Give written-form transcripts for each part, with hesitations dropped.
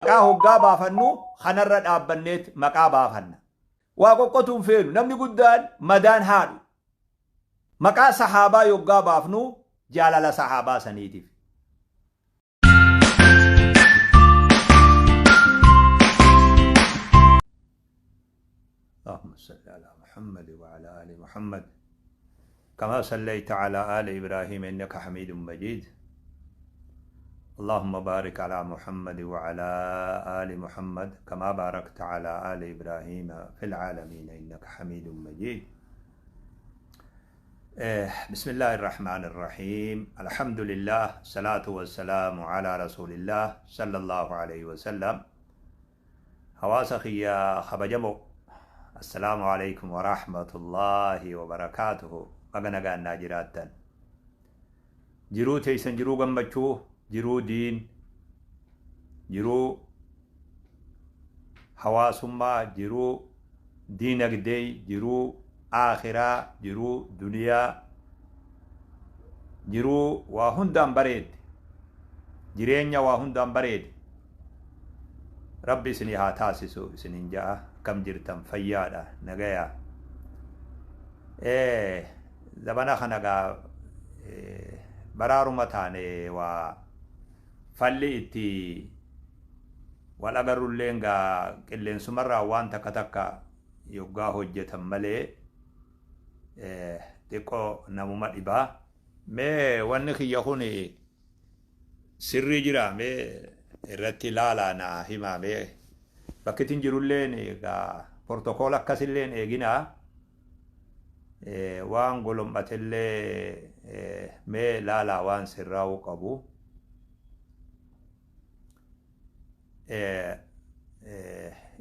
Maqaa hoggaa baafannu kanarra dhaabbanneet maqaa baafanna. Waa qoqqotuu hin feenu. Namni guddaan madaan haadhu. Maqaa sahaabaa yoggaa baafnu jaalala sahaabaa saniitiif. اللهم صل على محمد وعلى آل محمد كما صليت على آل إبراهيم إنك حميد مجيد اللهم بارك على محمد وعلى آل محمد كما باركت على آل إبراهيم في العالمين إنك حميد مجيد. بسم الله الرحمن الرحيم. الحمد لله، الصلاة والسلام على رسول الله صلى الله عليه وسلم. Hawaasa kiyya kabajamoo, Assalaamu Aleykum Warahmatullaahi Wabarakaatuhu. Baga nagaan naa jiraattan. Jiruu teessan jiruu gammachuu, jiruu diin, jiruu hawaasummaa, jiruu diinagdee, jiruu aakhiraa, jiruu duniyaa, jiruu waa hundaan bareedde, jireenya waa hundaan bareede Rabbi isinii haa taasisu isiniin ja'a. Akkam jirtan? Fayyaadha? Nagaya? Zabana kana gaa baraaruma taane, waa falli itti wal agarrulleen gaa qilleensumarraa waan takka takka yoggaa hojjetan malee xiqqoo namuma dhibaa. Mee wanni kiyya kun sirrii jiraa? Mee irratti ilaalaa naa himaa. Mee bakkitin jirulleen egaa protocol akkasilleen eeginaa, waan golom'atellee mee laalaa, waan sirraa'uu qabu.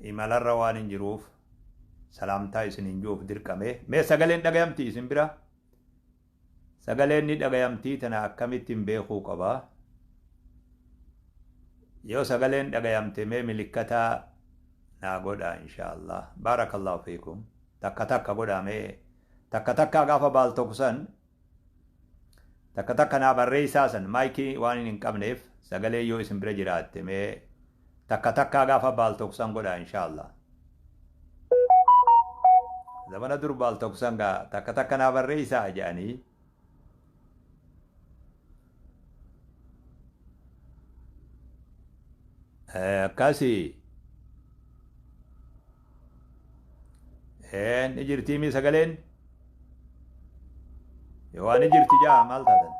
Imalarra waan hin jiruuf salaamtaa isin hin juuf dirqame. Mee sagaleen dhagayamti isin bira? Sagaleen ni dhagayamtii? Tana akkamittiin beekuu qaba? Yoo sagaleen dhagayamte mee milikkataa naa godhaa, insha Allah. Baarakallahu fiikum. Takka takka godhaa mee. Takka takkaa gaafa baal tokko san takka takka naa barreessaa. San maayikii waan hin qabneef, sagalee yoo isin bira jiraatte mee takka takkaa gaafa baal tokko san godhaa, insha Allah. Zamana dur baal tokko san gaa takka takka naa barreessaa jedhanii. Akkasi ni jirtii mi sagaleen? Yoo waan ni jirti jaa, maal taatan?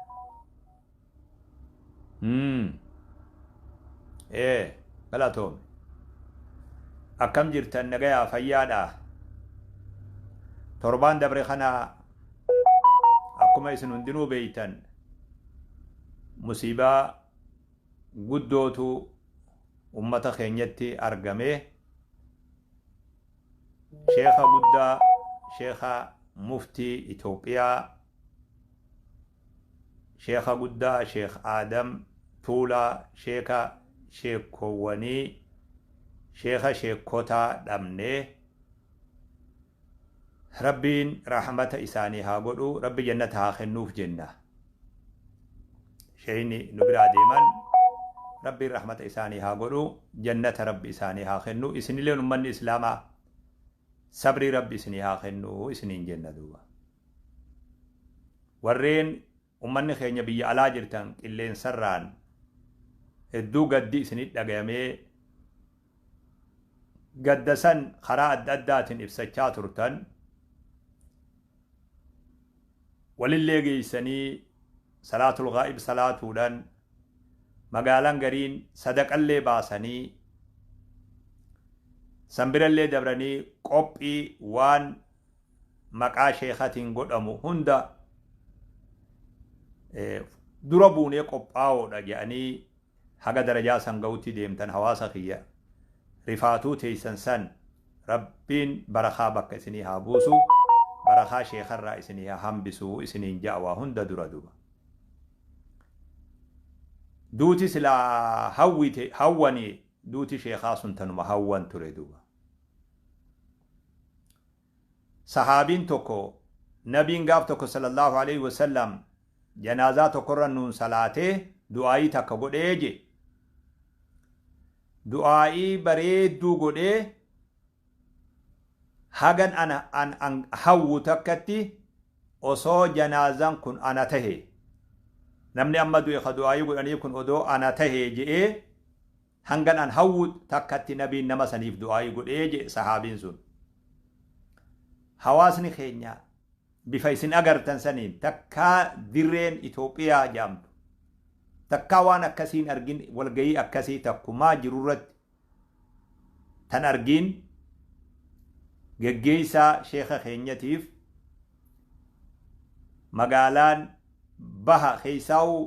Galatoome. Akkam jirtan? Nagayaa? Fayyaadha? Torbaan dabre kana akkuma isin hundinuu beeytan musiibaa guddootu ummata keenyatti argame. Sheekha guddaa, sheekha muftii Itoophiyaa, sheekha guddaa, Sheekh Aadam Tuulaa, sheeka sheekkoowwanii, sheeka sheekkotaa dhabne. Rabbiin rahmata isaanii haa godhu, Rabbi jannata haa kennuuf jenna. Sheeyni nu biraa deeman, Rabbiin rahmata isaanii haa godhu, jannata Rabbi isaanii haa kennu. Isinilleen ummanni Islaamaa sabrii Rabbi isinii haa kennu isiniin jenna duuba. Warreen ummanni keenya biyya alaa jirtan, qilleensarraan hedduu gaddi isinit dhagayamee, gadda san karaa adda addaatiin ibsachaa turtan, walillee geessanii salaatul ghaa'ib salaatuudhaan, magaalaan gariin sadaqallee baasanii, san birallee dabranii qophii waan maqaa sheekatiin godhamu hunda dura buunee qophaa'oodha jedhanii haga darajaa san ga'utti deemtan, hawaasa kiyya, rifaatuu teessan san Rabbiin barakaa bakka isinii haa buusu, barakaa sheekarraa isinii haa hambisu isiniin ja'a waa hunda dura duba. Duuti silaa hawwite hawwani, duuti sheekaa sun tanuma hawwan ture duba. Sahaabiin tokko, nabiin gaaf tokko sallallahu alaihi wasallam janaazaa tokkorra nuun salaatee du'aayii takka godhee je. Du'aa'ii bareedduu godhee hagan ana an an hawwu takkatti osoo janaazaan kun ana tahe, namni amma du'e ka du'aa'ii godhanii kun odoo ana tahe je'ee hangan an hawwu takkatti nabiin nama saniif du'aa'ii godhee je'e sahaabiin sun. Hawaasni keenya bifa isin agartan saniin takkaa dirreen Itoophiyaa jedhamtu takkaa waan akkasiin argin, walgayii akkasii takkumaa jirurratti tan argin geggeessaa sheeka keenyatiif magaalaan baha keessaa'u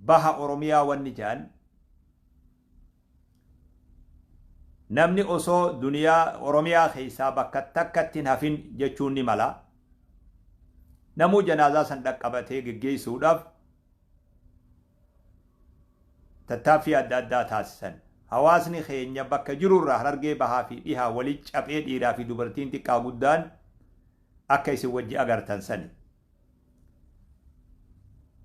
baha Oromiyaa wanni jedhan namni osoo duniyaa Oromiyaa keessaa bakka takkatti hin hafin jechuun ni mala. Namuu janaazaa san dhaqqabatee geggeessuudhaaf tattaaffii adda addaa taasisan. Hawaasni keenya bakka jirurraa Harargee bahaa fi dhihaa walii caphee dhiiraa fi dubartiin xiqqaa guddaan akka isin wajji agartan sani.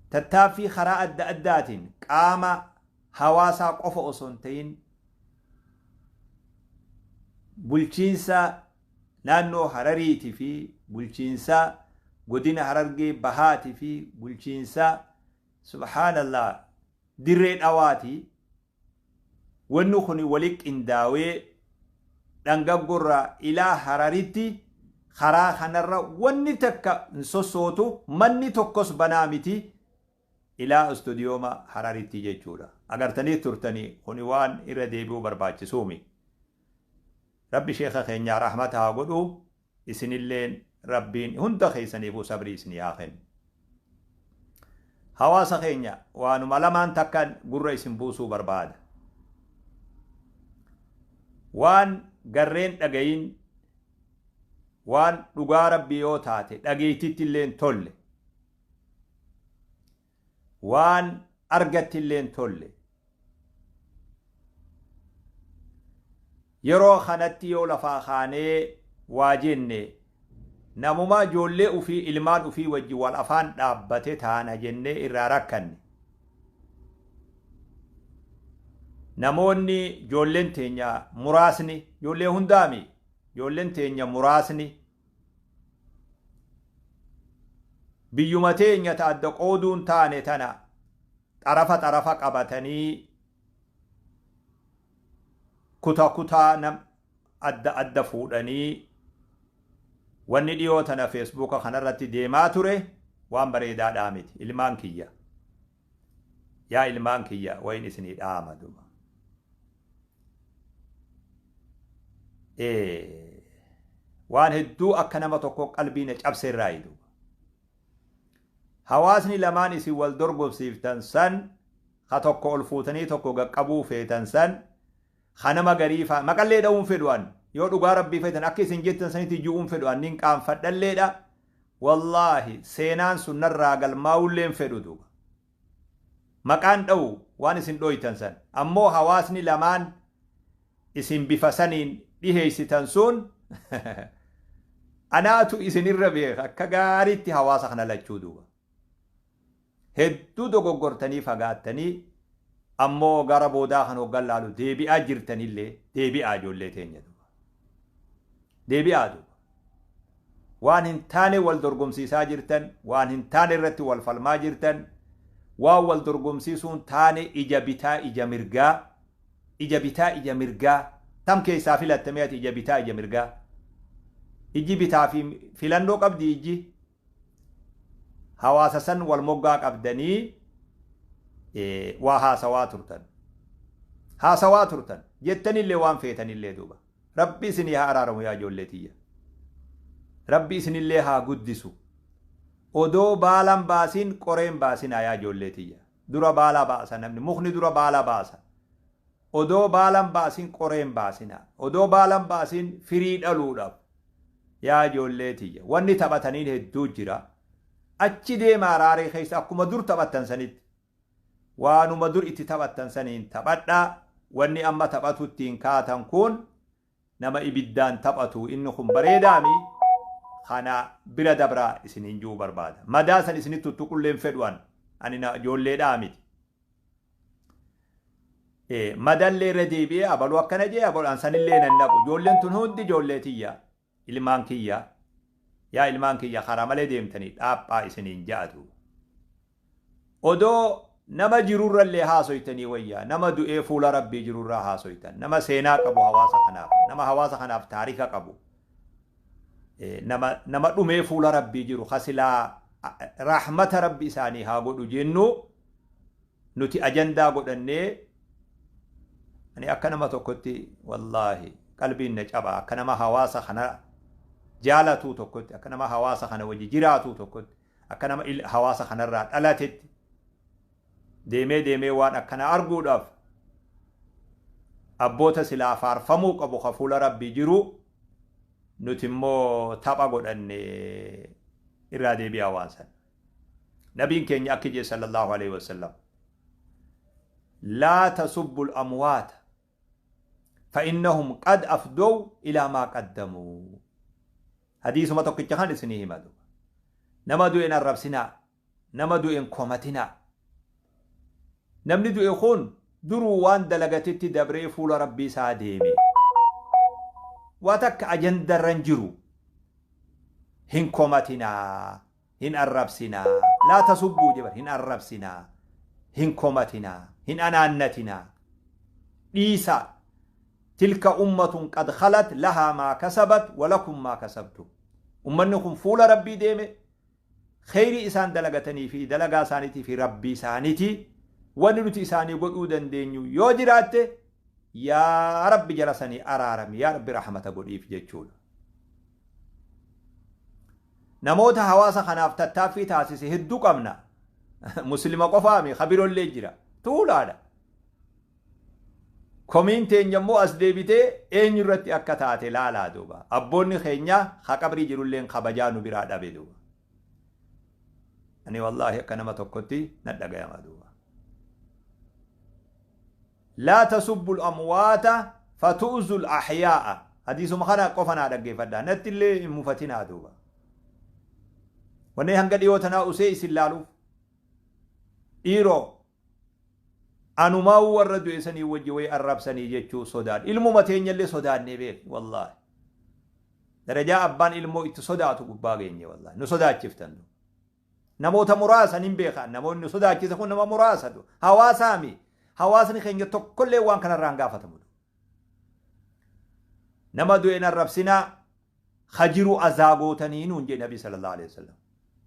Tattaaffii karaa adda addaatiin qaama hawaasaa qofa osoo hin ta'in bulchiinsa naannoo Harariitii fi bulchiinsa godina Harargee bahaatii fi bulchiinsa subhaanallah dirree dhawaati. Wanni kun wali qindaawee dhangaggorraa ilaa Hararitti karaa kanarra wanni takka hin sossootu, manni tokkos banaa miti ilaa istuudiyooma Hararitti jechuudha. Agartanii turtanii, kuni waan irra deebi'uu barbaachisuumi. Rabbi sheeka keenyaa rahmata haa godhu, isinilleen Rabbiin hunda keessaniifuu sabrii isinii haa kennu. Hawaasa keenya, waanuma lamaan takkan gurra isin buusuu barbaada. Waan garreen dhagayin, waan dhugaa Rabbii yoo taate dhageeytitti illee hin tolle, waan argatti illee hin tolle. Yeroo kanatti yoo lafaa kaanee waa jenne namuma ijoollee ufii ilmaan ufii wajji wal afaan dhaabbate taana jennee irraa rakkanne. Namoonni ijoolleen teenya muraasni, ijoollee hundaami, ijoolleen teenya muraasni biyyuma teenya ta adda qooduun taane tana xarafa xarafa qabatanii kuta kutaa nam adda adda fuudhanii wanni dhiyoo tana Feesbuuka kanarratti deemaa ture waan bareedaadhaa miti. Ilmaan kiyya, yaa ilmaan kiyya, wayin isinii dhaama duba. Waan hedduu akka nama tokko qalbii na cabse irraa duuba. Hawaasni lamaan isin wal dorgomsiiftan san, ka tokko ol fuutanii tokko gaqqabuu feetan san, ka nama garii faa maqallee dha'uun fedhu an yoo dhugaa Rabbii feetan akka isin jettan sanitti ju'uun fedhu an nin qaanfadhalleedha. Wallaahi seenaan sun narraa galmaa'ullee hin fedhu duuba. Maqaan dha'u waan isin dhooytan san, ammoo hawaasni lamaan isin bifa saniin dhiheessitan sun anaatu isinirra beeka akka gaariitti hawaasa kana lachuu duuba. Hedduu dogoggortanii fagaattanii, ammoo gara boodaa kan hoggan laalu deebi'aa jirtanillee deebi'aa ijoollee teenya duuba. Deebi'aa duuba. Waan hin taane wal dorgomsiisaa jirtan, waan hin taane irratti wal falmaa jirtan, waan wal dorgomsiisuun taane ija bitaa ija mirgaa, ija bitaa ija mirgaa tam keessaa filattamee ati ija bitaa ija mirgaa. Ijji bitaa fi filannoo qabdi ijji. Hawaasa san wal moggaa qabdanii waa haasawaa turtan. Haasawaa turtan jettanillee waan feetanillee duuba. Rabbi isinii haa araaramu yaa ijoollee tiyya. Rabbi isinillee haa guddisu. Odoo baalan baasin qoreen baasinaa yaa ijoollee tiyya. Dura baala baasa namni, mukni dura baala baasa. Odoo baalan baasin qoreen baasinaa. Odoo baalan baasin firii dhaluudhaaf. Yaa ijoollee tiyya, wanni taphataniin hedduu jira. Achi deemaa raaree keessa akkuma dur taphattan sanitti. Waanuma dur itti taphattan saniin taphadhaa. Wanni amma taphatu ittiin kaatan kun nama ibiddaan taphatu, inni kun bareedaami, kana bira dabraa isiniin ji'uu barbaada. Madaa san isinitti tuttuqullee hin fedhu an. Ani na ijoolleedhaa miti. Madallee irra deebi'ee abaluu akkana jee abaluu ansanillee nan dhaqu. Ijoolleen tun hundi ijoollee tiyya. Ilmaan kiyya. Yaa ilmaan kiyya karaa malee deemtanii dhaaphaa isiniin ja'atu. Odoo nama jirurrallee haasoytanii wayyaa nama du'ee fuula rabbii jirurraa haasoytan nama seenaa qabu hawaasa kanaaf nama hawaasa kanaaf taarika qabu nama dhumee fuula rabbii jiru kasilaa rahmata rabbi isaanii haa godhu jennu nuti ajandaa godhannee ani akka nama tokkotti wallaahi qalbiin na caba akka nama hawaasa kana jaalatuu tokkotti akka nama hawaasa kana wajji jiraatuu tokkotti akka nama hawaasa kanarraa dhalatetti deemee deemee waan akkana arguudhaaf abboota silaa faarfamuu qabu ka fuula rabbii jiru nuti immoo tapha godhanne irraa deebi'aa waan san. Nabiin keenya akki jee sallallahu alaihi wasallam laa tasubbu al-amwaata فإنهم قد أفضوا إلى ما قدموا. حديث ما tokkicha kan isinii hima duuba. Nama du'een arrabsinaa, nama du'een komatinaa. Namni du'e kun duruu waan dalagatetti dabree fuula rabbii isaa deeme. Waa takka ajandarra hin jiru. Hin komatinaa, hin arrabsinaa. Laa tasubbuu jebar hin arrabsinaa, hin komatinaa, hin anaannatinaa. Dhiisaa. Tilka ummatun qad khalat lahaa maa kasabat walakum maa kasabtum. Ummanni kun fuula rabbii deeme kheyrii isaan dalagatanii fi dalagaa isaaniitii fi rabbii isaaniitii wanni nuti isaanii godhuu dandeenyu yoo jiraatte yaa rabbi jala sanii araarami yaa rabbi rahmata godhiif jechuudha. Namoota hawaasa kanaaf tattaaffii taasise hedduu qabna. Muslima qofaami kabirollee jira. Tuulaadha. Komiin teenya immoo as deebitee eenyu irratti akka taate laalaa duuba. Abboonni keenya ha qabrii jirulleen kabajaa nu biraa dhabe duuba. Ani wallaahi akka nama tokkotti na dhagayama duuba. Laa tasubbu al-amwaata fatu'zu al-ahyaa'a. Hadiisuma kana qofa naa dhaggeeffadhaa. Natti illee hin mufatinaa duuba. Wanni hanga dhiyoo tanaa usee isin laaluuf. Dhiiroo anumaa warra du'e sanii wajji wayi arrabsanii jechuu sodaan. Ilmuma teenyallee sodaannee beek wallaahi. Darajaa abbaan ilmoo itti sodaatu gubbaa geenye wallaahi. Nu sodaachiftan. Namoota muraasa nin beekan. Namoonni nu sodaachisa kun nama muraasa. Hawaasaami. Hawaasni keenya tokkollee waan kanarraa hin gaafatamu. Nama du'een arrabsinaa hajiruu azaa gootanii nuun jee Nabi sallallahu alaihi wasallam.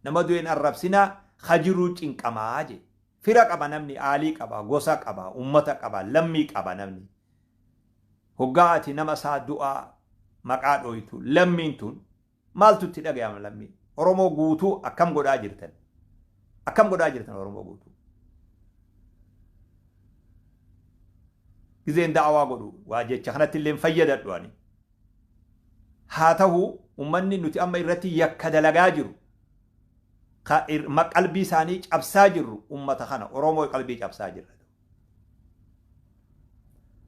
Nama du'een arrabsinaa hajiruu cinqamaa jee. Fira qaba namni, aalii qaba, gosa qaba, ummata qaba, lammii qaba namni. Hoggaa ati nama isaa du'aa maqaa dhooytu lammiin tun maaltu itti dhagayama lammii? Oromoo guutuu akkam godhaa jirtan? Akkam godhaa jirtan Oromoo guutuu? Gizeen da'awaa godhu waa jecha kanatti illee fayyadadhu ani. Haa ta'u ummanni nuti amma irratti yakka dalagaa jiru qalbii isaanii cabsaa jirru ummata kana Oromoo qalbii cabsaa jirra.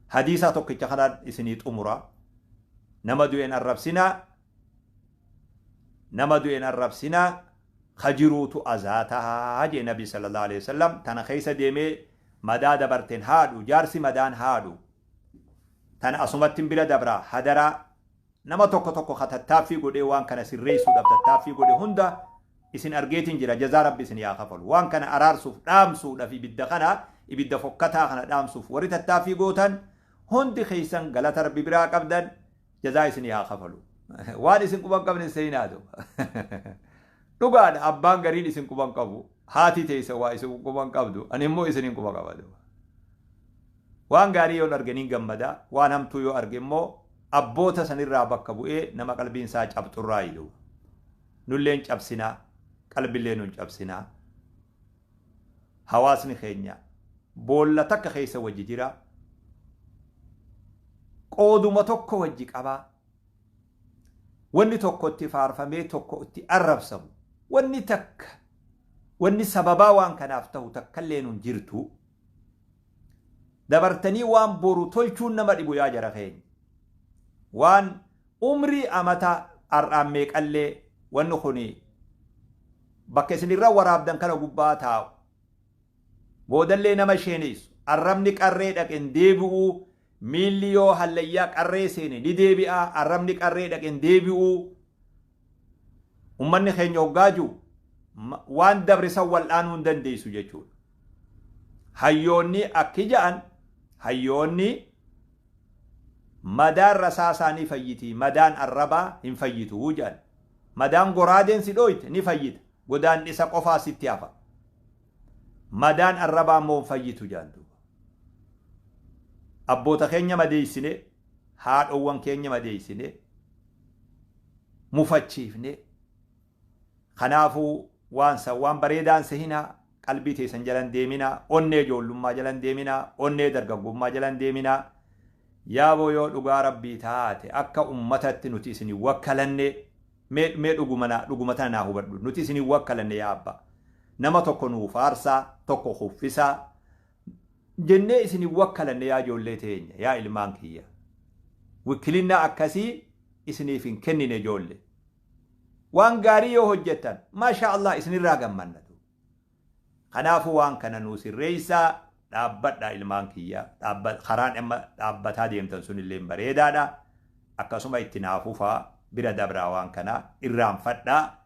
Hadiisaa tokkicha kanaan isinii xumura. Nama du'een arrabsinaa nama du'een arrabsinaa kajiruutu azaa tahaa jee Nabi sallallahu alaihi wasallam tana keessa deemee madaa dabarteen haadhu jaarsi madaan haadhu tana asumatti bira dabraa hadaraa nama tokko tokko ka tattaaffii godhee waan kana sirreessuudhaaf tattaaffii godhe hunda isin argeetiin jira jazaa rabbi isin yaa kafalu waan kana araarsuuf dhaamsuudhaaf ibidda kana ibidda fokkataa kana dhaamsuuf warri tattaaffii gootan hundi keessan galata rabbi biraa qabdan jazaa isin yaa kafalu waan isin quban qabne seenaatu dhugaadha abbaan gariin isin quban qabu haati teessa waa isin quban qabdu ani immoo isin hin quba qabadu waan gaarii yoo arge gammada waan hamtuu yoo arge immoo abboota sanirraa bakka bu'ee nama qalbiin isaa cabxurraa ilu nulleen cabsinaa qalbillee nun cabsinaa hawaasni keenya boolla takka keessa wajji jira qooduma tokko wajji qabaa wanni tokko itti faarfamee tokko itti arrabsamu wanni takka wanni sababaa waan kanaaf ta'u takkallee nun jirtu dabartanii waan boru tolchuun nama dhibu yaa jara keenya waan umrii amata har'aan meeqallee wanni kuni bakka isin irra waraabdan kana gubbaa taa'u boodallee nama sheeneessu Arrabni qarree dhaqe hin deebi'u. Miilli yoo hallayyaa qarree seene ni deebi'a. Arrabni qarree dhaqe hin deebi'u. Ummanni keenya hoggaa jiru waan dabre san wal'aanuu hin dandeessu jechuudha. Hayyoonni akki ja'an, hayyoonni madaan rasaasaa ni fayyiti, madaan arrabaa hin fayyitu jedhan. Madaan goraadeen si dhooyte ni fayyita, godaannisa qofaa sitti hafa. Madaan arrabaa immoo hin fayyitu jedhan duuba. Abboota keenya madeessine, haadhowwan keenya madeessine, mufachiifne. Kanaafuu waan san waan bareedaan sehinaa, qalbii teessan jalan deeminaa, onnee ijoollummaa jalan deeminaa, onnee dargaggummaa jalan deeminaa. Yaaboo, yoo dhugaa Rabbii taate, akka ummatatti nuti isin wakkalanne. Mee dhuguma tana naa hubadhu. Nuti isin wakkalanne, yaa abbaa, nama tokko nuu faarsaa, tokko kuffisaa jennee isin wakkalanne. Yaa ijoollee teenya, yaa ilmaan kiyya, wikkilinnaa akkasii isiniif hin kennine. Ijoollee, waan gaarii yoo hojjettan, maashaa Allah, isinirraa gammannatu. Kanaafuu waan kana nuu sirreessaa dhaabbadha, ilmaan kiyya. Karaan amma dhaabbataa deemtan sunillee bareedaadha. Akkasuma itti naafufaa bira dabraa, waan kana irraanfadhaa.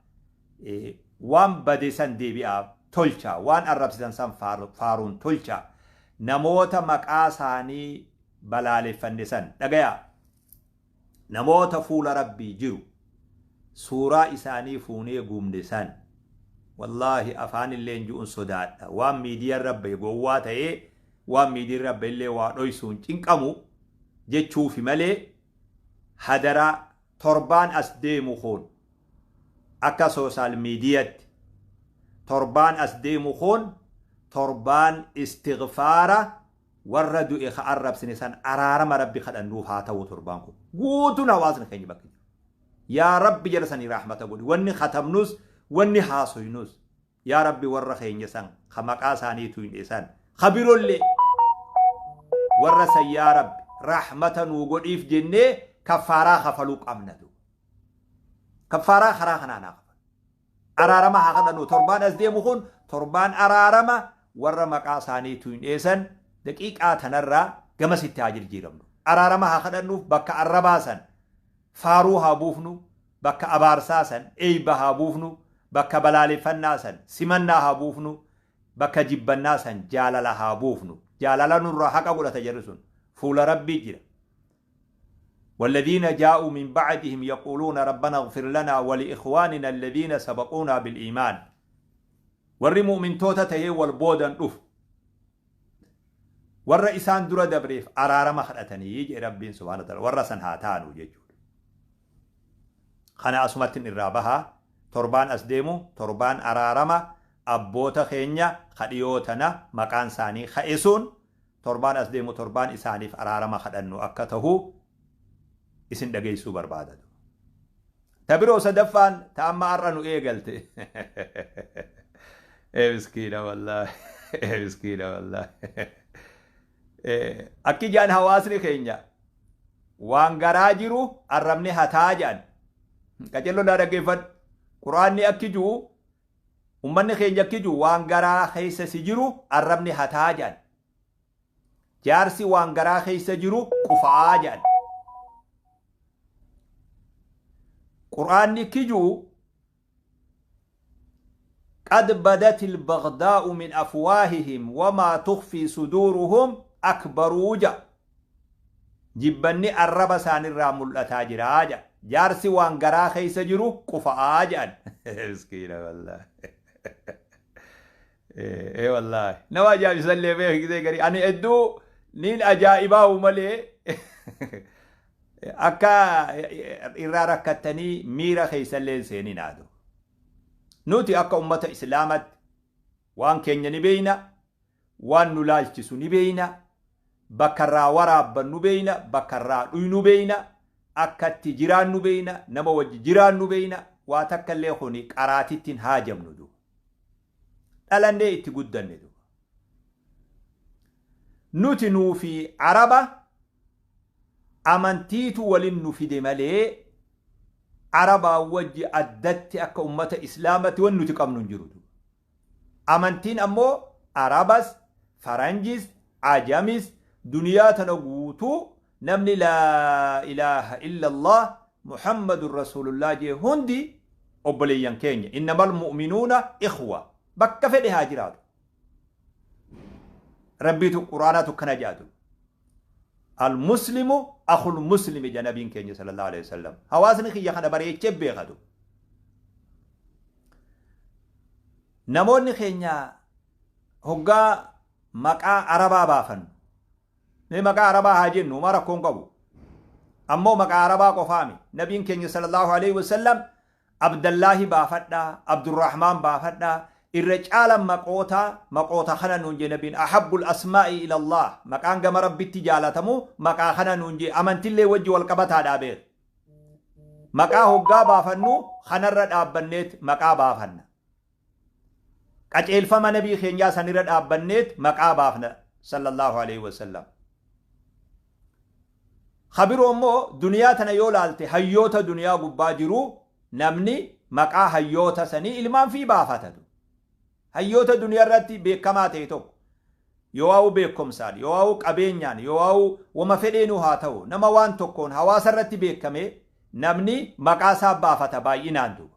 Waan bade san deebi'aa tolcha, waan arrabsitan san faaruun tolcha. Namoota maqaa isaanii balaaleffanne san dhagayaa, namoota fuula Rabbii jiru suuraa isaanii fuunee guumne san, wallaahi afaan illee ju'un sodaadha. Waan miidiyaan rabbe gowwaa ta'ee, waan miidiyaan rabbe illee waa dhoysuun cinqamu jechuufi malee, hadaraa, torbaan as deemu kun akka social mediatti, torbaan as deemu kun torbaan istighfaara, warra du'e ka arrabsine san araarama Rabbi kadhannuuf haa ta'u. Torbaan kun guutuun hawaasni keenya bakka jiru, yaa Rabbi, jala sanii rahmata godhi. Wanni katabnus, wanni haasoynus, yaa Rabbi, warra keenya san ka maqaa isaaniitu hin dheessan, ka birollee, warra san, yaa Rabbi, rahmata nuu godhiif jennee kaffaaraa kafaluu qabna. Kaffaaraa karaa kanaan haa kafalu, araarama haa kadhannu. Torbaan as deemu kun torbaan araarama, warra maqaa isaaniitu hin dheessan daqiiqaa tanarraa gamasitti haa jijjiiramnu. Araarama haa kadhannuuf. Bakka arrabaa san faaruu haa buufnu, bakka abaarsaa san eeyba haa buufnu, bakka balaaleffannaa san simannaa haa buufnu, bakka jibbannaa san jaalala haa buufnu. Jaalala nurraa haqa godhata jarri sun, fuula Rabbii jira. والذين جاءوا من بعدهم يقولون ربنا اغفر لنا ولإخواننا الذين سبقونا بالإيمان. Warri mu'mintoota tahee wal boodan dhufu warra isaan dura dabreef araarama kadhatanii jedhe Rabbiin subhaana ta'ala. Warra san haa taanu jechuudha. Kana asumatti irraa bahaa. Torbaan as deemu torbaan araarama, abboota keenya kadhiyoo tana maqaan isaanii ka'e sun, torbaan as deemu torbaan isaaniif araarama kadhannu akka tahu isin dhageessuu barbaadatu. Ta biroo sadaffaan ta amma har'a nu eegalte. Ee miskiina wallaahi. Ee miskiina wallaahi. Akki jaan hawaasni keenya, waan garaa jiru arrabni hataa jedhan. Qacello naa dhaggeeffadhu. Quraanni akki jiru, ummanni keenya akki jiru, waan garaa keessa si jiru arrabni hataa jedhan. Jaarsi waan garaa keessa jiru qufa'aa jedhan. Quraanni akki jiru, قد بدت البغضاء من أفواههم وما تخفي صدورهم أكبر ja. Jibbanni arraba isaanirraa mul'ataa jira ja. Jaarsi waan garaa keessa jiru qufa'aa jedhan. Miskiina wallaahi. Ee wallaahi. Nama ajaa'ibisallee beekisee garii. Ani hedduu niin ajaa'ibaawu malee, akka irraa rakkattanii miira keessallee hin seenin haadhu. Nuti akka ummata Islaamatti waan keenya ni beeyna, waan nu laalchisu ni beeyna, bakka irraa waraabbannu beeyna, bakka irraa dhuynu beeyna, akka itti jiraannu beeyna, nama wajji jiraannu beeyna. Waa takka illee kuni qaraatittiin haajamnu duuba. Dhalannee itti guddanne duuba. Nuti nuufi Araba amantiitu walin nu fide malee, Arabaa wajji addatti akka ummata Islaamatti wanni nuti qabnu hin jiru. Amantiin ammoo Arabas, Faranjis, Ajamis duniyaa tana guutuu namni laa ilaaha illallah Muhammadun Rasuulullah jee hundi obboleeyyan keenya. Innamal mu'minuuna ikhwa. Bakka fedhe haa jiraatu. Rabbiitu Quraanaatu akkana jaatu. Al-muslimu akhul muslimi ja nabiin keenya sallallahu alaihi wasallam. Hawaasni kiyya kana bareechee beekatu. Namoonni keenya hoggaa maqaa Arabaa baafannu. Mee maqaa Arabaa haa jennu homaa rakkoon qabu. Ammoo maqaa Arabaa qofaami. Nabiin keenya sallallahu alaihi wasallam Abdallaahi baafadhaa, Abdurrahmaan baafadhaa, irra caalan maqoota maqoota kana nuun jee nabiin ahabbul asmaa'i ila Allah maqaan gama Rabbitti jaalatamu maqaa kana nuun jee amantillee wajji wal qabataadhaa beek. Maqaa hoggaa baafannu kanarra dhaabbanneet maqaa baafanna. Qaceelfama nabii keenyaa sanirra dhaabbanneet maqaa baafna sallallahu alaihi wasallam. Ka biroo immoo duniyaa tana yoo laalte hayyoota duniyaa gubbaa jiru namni maqaa hayyoota sanii ilmaan fi baafatatu. Hayyoota duniyaa irratti beekamaa ta'e tokko yoo waa'u beekumsaan, yoo waa'u qabeenyaan, yoo waa'u wama fedheenuu haa ta'u nama waan tokkoon hawaasa irratti beekame namni maqaa isaa baafata baay'inaan duuba.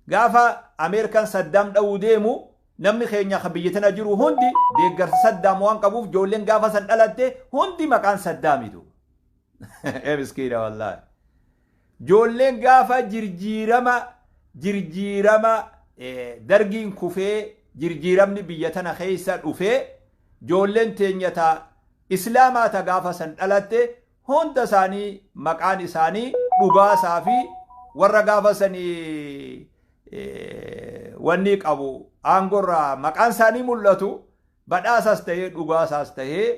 Gaafa Ameerikaan Saddaam dha'uu deemu namni keenya kan biyya tana jiru hundi deeggarsa Saddaam waan qabuuf ijoolleen gaafa san dhalatte hundi maqaan Saddaamitu. Ee miskiina wallaahi. Ijoolleen gaafa jirjiirama jirjiirama dargiin kufee jirjiiramni biyya tana keessa dhufee ijoolleen teenya ta Islaamaa ta gaafa san dhalatte hunda isaanii maqaan isaanii Dhugaasaa fi warra gaafa sanii wanni qabu aangorraa maqaan isaanii mul'atu Badhaasas ta'ee Dhugaasaas ta'ee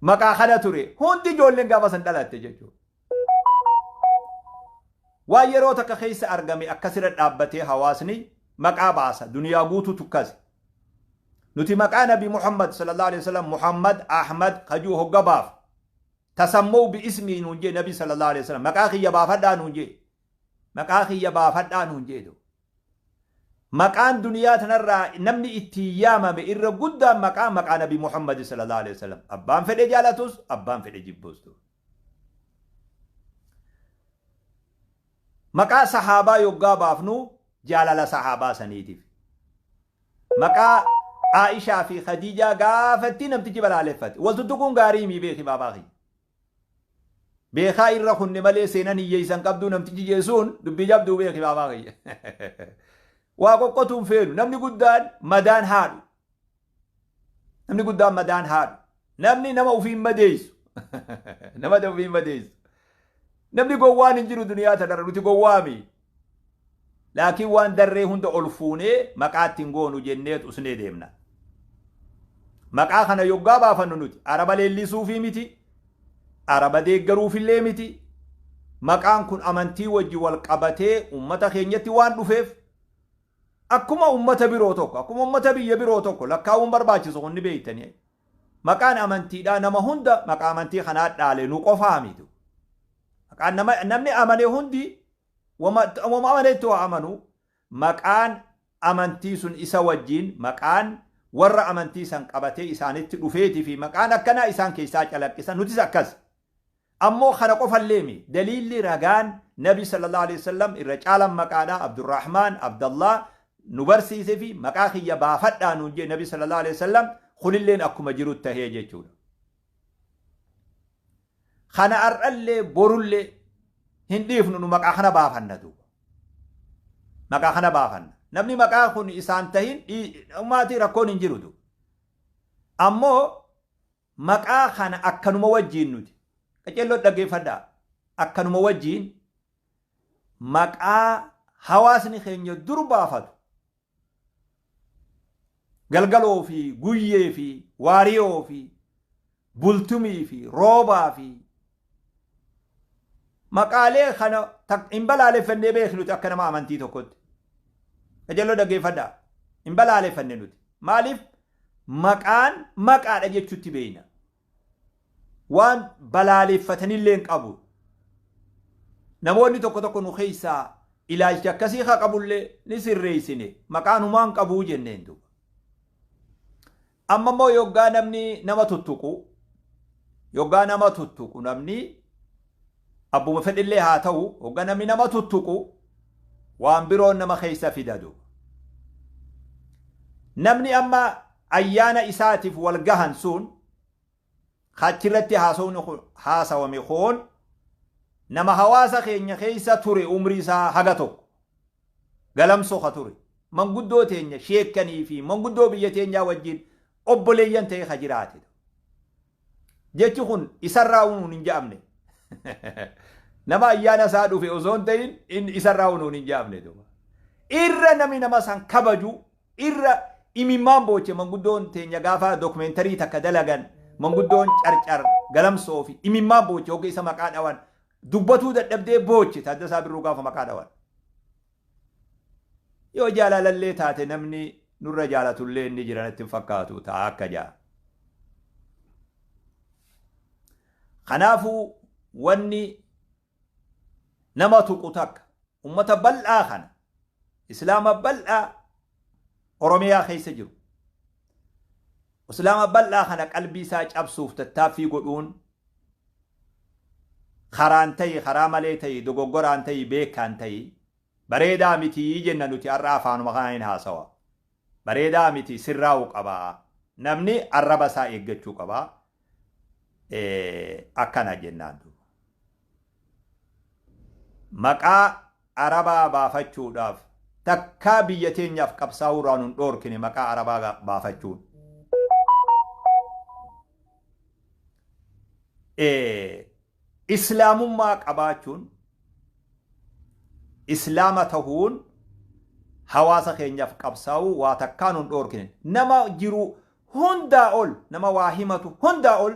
maqaa kana ture hundi ijoolleen gaafa san dhalatte jechuudha. Waan yeroo takka keessa argame akkasirra dhaabbatee hawaasni maqaa baasa duniyaa guutuu tukkase. Nuti maqaa Nabi Muhammad sallallahu alaihi wasallam Muhammad Ahmad kajuu hogga baaf tasammuu bi ismii nuun jee Nabi sallallahu alaihi wasallam maqaa kiyya baafadhaa nuun jee maqaa kiyya baafadhaa nuun jee. Maqaan duniyaa tanarraa namni ittiin yaamame irra guddaan maqaa maqaa Nabi Muhammad sallallahu alaihi wasallam abbaan fedhe jaalatus abbaan fedhe jibbus. Maqaa sahaabaa yoggaa baafnu jaalala sahaabaa saniitiif. Maqaa Aishaa fi Khadiijaa gaafatti namtichi balaaleffate. Wal tuttuquun gaarii mii beeki baabaa kiyya. Beekaa irra kunne malee seenan hiyyeessan qabduu namtichi jeesuun dubbii jabduu beeki baabaa kiyya. Waa qoqqotuun feenu namni guddaan madaan haadhu. Namni guddaan madaan haadhu. Namni nama ofiin madeessu. Nama ofiin madeessu. Namni gowwaan hin jiru duniyaa tanarra nuti gowwaami. Laakiin waan darree hunda ol fuunee maqaa ittiin goonu jenneet usnee deemna. Maqaa kana yoggaa baafannu nuti Araba leellisuufii miti, Araba deeggaruufillee miti. Maqaan kun amantii wajji wal qabatee uummata keenyatti waan dhufeef akkuma uummata biroo tokko, akkuma uummata biyya biroo tokko lakkaa'uun barbaachisu kun ni beektanii. Maqaan amantiidhaa nama hunda maqaa amantii kanaa dhaale nu qofaa miti. Maqaan nama namni amane hundi wama wama amanetti waa amanu maqaan amantii sun isa wajjin maqaan warra amantii san qabatee isaanitti dhufeetii fi maqaan akkanaa isaan keessaa calaqqisa nutis akkas. Ammoo kana qofallee mi daliilli ragaan Nabi sallallahu alaihi wasallam irra caalan maqaadha Abdurrahmaan Abdallah nu barsiise fi maqaa kiyya baafadhaa nuun jee Nabi sallallahu alaihi wasallam kunilleen akkuma jiru tahee jechuudha. Kana har'allee borullee hin dhiifnu nu maqaa kana baafanna duuba. Maqaa kana baafanna. Namni maqaa kun isaan tahin maatii rakkoon hin jiru duuba. Ammoo maqaa kana akkanuma wajjiin nuti qaceelloo dhaggeeffadhaa akkanuma wajjiin maqaa hawaasni keenya dur baafatu Galgaloo fi Guyyee fi Waariyoo fi Bultumii fi Roobaa fi maqaalee kana hin balaaleffannee beeki nuti akka nama amantii tokkotti. Qajeelloo dhaggeeffadhaa. Hin balaaleffanne nuti. Maaliif maqaan maqaadha jechuutti beekna. Waan balaaleffatanillee hin qabu. Namoonni tokko tokko nu keessaa ilaalcha akkasii haa qabullee ni sirreessine maqaan humaa hin qabuu jenneen duuba. Amma immoo yoggaa namni nama tuttuqu, yoggaa nama tuttuqu namni abbuma fedhillee haa ta'u, yoggaa namni nama tuttuqu waan biroon nama keessa fidadu. Namni amma ayyaana isaatiif wal gahan sun achirratti haasawni haasawame kun nama hawaasa keenya keessa ture, umrii isaa haga tokko galamsoo ka ture, manguddoo teenya sheekkanii fi manguddoo biyya teenyaa wajjin obboleeyyan ta'e ka jiraate. Jechi kun isarraa unuun hin je'amne. Nama ayyaana isaa dhufe osoo hin ta'in inni isarraa unuun hin je'amne. Irra namni nama san kabaju irra imimmaan booche. Manguddoon teenya gaafa documentary takka dalagan, manguddoon Carcar Galamsoo fi imimmaan booche. Hogga isa maqaa dhawan dubbatuu dadhabdee booche. Taaddasaa Birruu gaafa maqaa dhawan. Yoo jaalalallee taate namni nurra jaalatullee inni jira natti hin fakkaatu ta'a akka ja'a. Kanaafuu wanni nama tuqu takka ummata bal'aa kana, Islaama bal'aa Oromiyaa keessa jiru, Islaama bal'aa kana qalbii isaa cabsuuf tattaaffii godhuun karaan ta'i, karaa malee ta'i, dogoggoraan ta'i, beekaan ta'i, bareedaa mitii jenna nuti har'a afaanuma kanaan hin haasawa. Bareedaa miti, sirraa'uu qabaa. Namni arraba isaa eeggachuu qabaa. Akkana jennaan duuba. Maqaa Arabaa baafachuudhaaf takkaa biyya teenyaaf qabsaa'uu irraa nun dhoorkine maqaa Arabaa baafachuun. Islaamummaa qabaachuun, Islaama tahuun, hawaasa keenyaaf qabsaa'uu waa takkaa nun dhoorkine. Nama jiru hundaa ol, nama waa himatu hundaa ol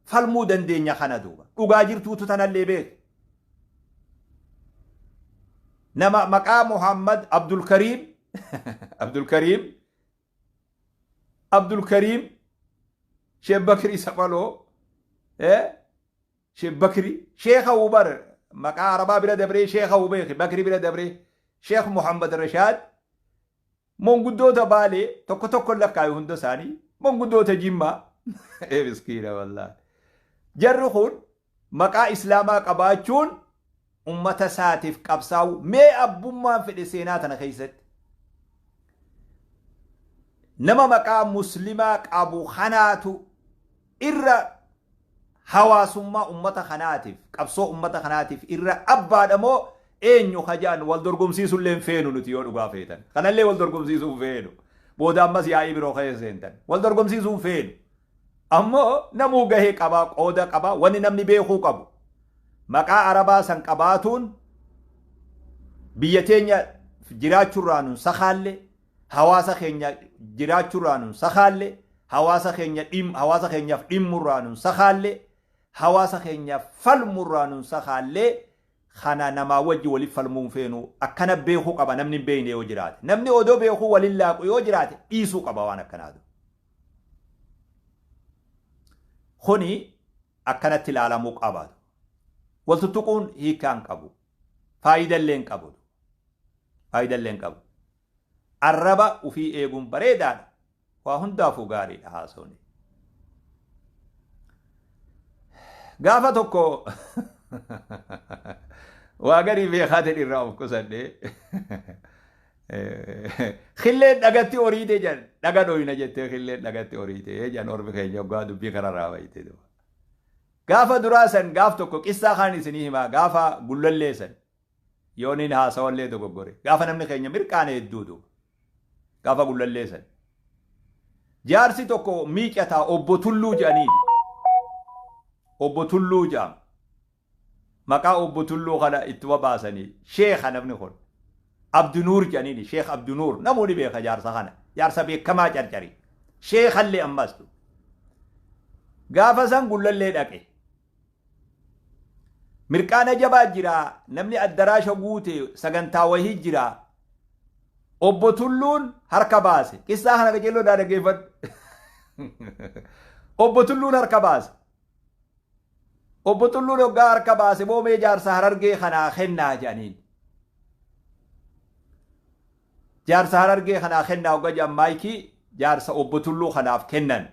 falmuu dandeenya kana duuba. Dhugaa jirtuutu tanallee beeku. Nama maqaa Muhammad Abdulkariim Abdulkariim Abdulkariim Sheekh Bakrii Saphaloo, Sheekh Bakri Sheekha Ubar maqaa Arabaa bira dabree Sheekha Ubeeki Bakri bira dabree Sheekh Muhammad Rashaad, monguddoota Baalee tokko tokko lakkaayu, hunda isaanii, monguddoota Jimmaa, ee miskiina wallaahi, jarri kun maqaa Islaamaa qabaachuun ummata isaatiif qabsaa'u mee abbummaan fedhe seenaa tana keessatti nama maqaa Muslimaa qabu kanaatu irra hawaasummaa ummata kanaatiif, qabsoo ummata kanaatiif irra abbaadha moo eenyu kajaan wal dorgomsiisullee hin feenu nuti. Yoo dhugaa feetan kanallee wal dorgomsiisuu hin feenu. Booda ammas yaa'ii biroo keessa seentan, wal dorgomsiisuu hin feenu. Ammoo namuu gahee qabaa, qooda qabaa. Wanni namni beekuu qabu, maqaa Arabaa san qabaatuun biyya teenya jiraachuurraa nun sakaalle, hawaasa keenya jiraachuurraa nun sakaalle, hawaasa keenya dhim hawaasa keenyaaf dhimmurraa nun sakaalle, hawaasa keenyaaf falmurraa nun sakaalle. Kana namaa wajji waliif falmuun feenu. Akkana beekuu qaba namni hin beekne yoo jiraate. Namni odoo beekuu walin laaqu yoo jiraate dhiisuu qaba waan akkanaatu. Kuni akkanatti ilaalamuu qaba. Wal tuttuquun hiikaa hin qabu, faayidallee hin qabu, faayidallee hin qabu. Arraba ufii eeguun bareedaadha. Waa hundaafuu gaariidha haasawni. Gaafa tokko waa garii beekaatiin irraa of qusadhe. Killeen dhagatti horiite jedhan, dhaga dhoyna jettee killeen dhagatti horiite jedhan ormi keenya hoggaa dubbii kanarraa bayte. Gaafa duraa san gaaf tokko qissaa kaan isinii himaa. Gaafa Gullallee san yooniin haasawallee dogoggore, gaafa namni keenya mirqaane hedduu duuba. Gaafa Gullallee san jaarsi tokko miicataa Obbo Tulluu jedhaniin, Obbo Tulluu jedhama. Maqaa Obbo Tulluu kana ittuma baasanii. Sheekha namni kun Abdinuur jedhaniini, Sheekh Abdinuur. Namoonni beeka jaarsa kana, jaarsa beekamaa Carcari, sheekhallee ammas. Gaafa san Gullallee dhaqe. Mirqaana jabaa jira, namni addaraasha guute, sagantaa wahii jira. Obbo Tulluun harka baase. Qissaa kana qajeelloo daa dhaggeeffadhu. Obbo Tulluun harka baase. Obbo Tulluun hoggaa harka baase boomee jaarsa Harargee kanaa kennaa jedhaniin. Jaarsa Harargee kanaa kennaa hoggaa jedhan maayikii. Jaarsa obbo Tulluu kanaaf kennan.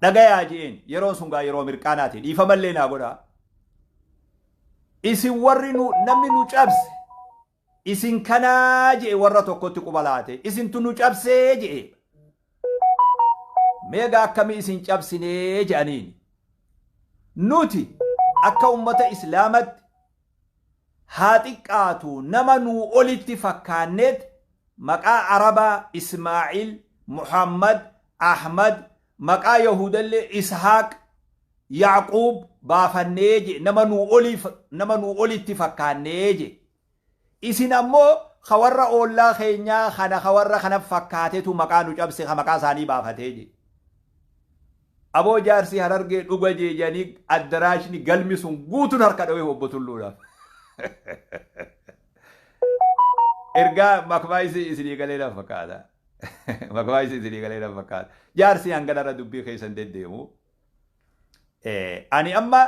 Dhagayaa je'een yeroon sun gaa yeroo mirqaanaati dhiifamallee naa godhaa. Isin warri nu namni nu cabse isin kanaa je'e warra tokkotti quba laate isintu nu cabsee je'e. Meegaa akkamii isin cabsinee je'aniin. Nuti akka ummata Islaamatti haa xiqqaatu nama nuu olitti fakkaanneet maqaa Arabaa Ismaa'il, Muhammad, Ahmad, maqaa Yahuudallee Ishaaq, Yaaquub baafannee je nama nuu olii nama nuu olitti fakkaannee je. Isin ammoo ka warra oollaa keenyaa kana ka warra kana fakkaatetu maqaa nu cabse ka maqaa isaanii baafatee je. Aboo jaarsi Harargee dhuga jee jedhanii addaraashni galmi sun guutuun harka dhawee obbo Tulluudhaaf. Ergaa makmaayisi isinii galee na fakkaata. Makmaayisi isinii galee na fakkaata. Jaarsi hanganarra dubbii keessan deddeemu. Ani amma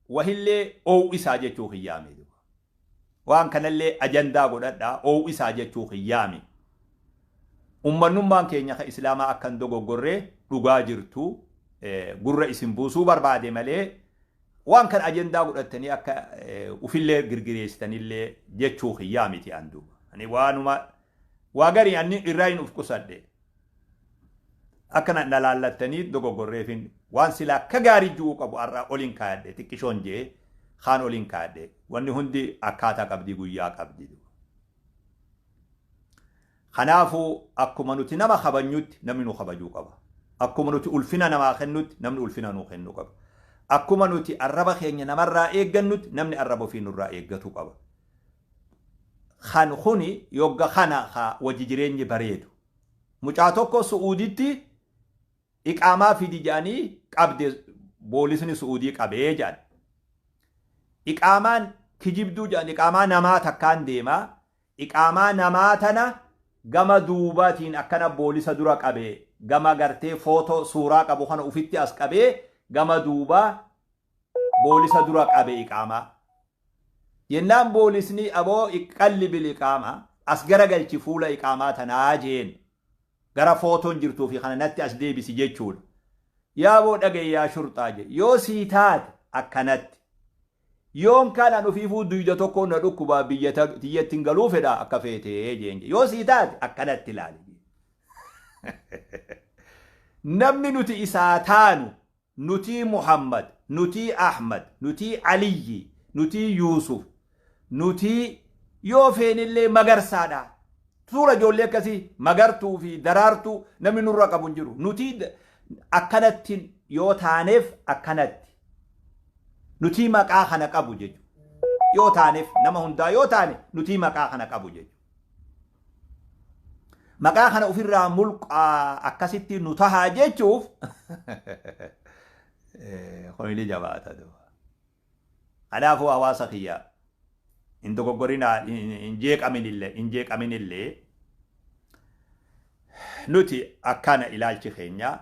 wahillee oowisaa jechuu kiyyaami. Waan kanallee ajandaa godhadhaa oowisaa jechuu kiyyaami. Ummannummaan keenya ka Islaamaa akka hin dogoggorree dhugaa jirtu gurra isin buusuu barbaade malee waan kana ajandaa godhattanii akka ufillee girgireessitanillee jechuu kiyyaa miti an duuba. Ani waanuma waa garii anni irraa hin uf qusadhe. Akka na laallattanii dogoggorreefin waan silaa akka gaarii ji'uu qabu har'a oliin kaayadhe xiqqishoon jee kaan oliin kaayadhe wanni hundi akkaataa qabdii guyyaa qabdi. Kanaafuu akkuma nuti nama kabanyutti namni nu kabajuu qaba. Akkuma nuti ulfina namaa kennutti namni ulfina nuu kennuu qaba. Akkuma nuti arraba keenya namarraa eeggannutti namni arraba ofii nurraa eeggatu qaba. Kan kuni yogga kana ka wajji jireenyi bareedu. Mucaa tokko Su'uuditti Iqaamaa fidi jedhanii qabde boolisni Su'uudii qabee jedhan. Iqaamaan kijibduu jedhan iqaamaa namaa takkaan deema. Iqaamaa namaa tana gama duubaatiin akkana boolisa dura qabe gama gartee footoo suuraa qabu kana ufitti as qabee gama duubaa boolisa dura qabe iqaamaa. Jennaan boolisni aboo iqqallibil iqaamaa as garagalchi fuula iqaamaa tanaa jeen. Gara footoon jirtuu fi kana natti as deebisi jechuudha. Yaaboo dhaga'i yaa shurxaa jedhe. Yoo sii taate akkanatti. Yoon kaan an ofiifuu duyda tokkoon na dhukkubaa biyya tiyyatti hin galuu fedha akka feetee jeen. Yoo sii taate akkanatti ilaali. Namni nuti isaa taanu nutii Muhammad, nutii Ahmad, nutii Aliyyi, nutii Yuusuf, nutii yoo feenillee Magarsaadha. Suura ijoollee akkasii Magartuu fi Daraartuu namni nurra qabu hin jiru. Nutii akkanatti yoo taaneef akkanatti. Nutii maqaa kana qabu jechuudha. Yoo taaneef nama hundaa yoo taane nutii maqaa kana qabu jechuudha. Maqaa kana ofirraa mulqaa akkasitti nu tahaa jechuuf kun ni jabaata duuba. Kanaafuu hawaasa kiyya hin dogoggorinaa hin jeeqaminillee hin jeeqaminillee nuti akkana ilaalchi keenya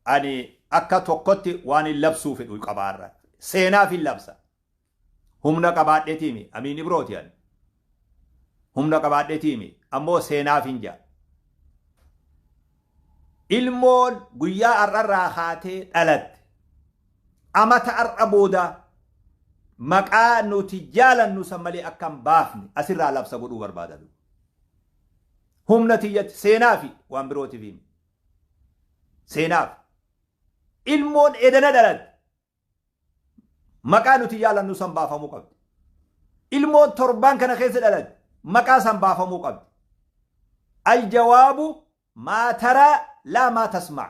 ani akka tokkotti waan hin labsuu fedhu qabaarra seenaaf hin labsa. Humna qabaadheetiimi Amiin Ibrooti ani. Humna qabaadheetiimi ammoo seenaaf hin ja'a. Ilmoon guyyaa har'arraa kaatee dhalatte amata har'a booda maqaa nuti jaalannu san malee akka hin baafne asirraa labsa godhuu barbaada. Humna tiyyatti seenaafi waan birootiif himi. Seenaaf. Ilmoon edana dhalatte Maqaa nuti jaalannu san baafamuu qabdi. Ilmoon torbaan kana keessa dhalatte maqaa san baafamuu qabdi. Aljawaabu maa taraa laa maa tasmaa.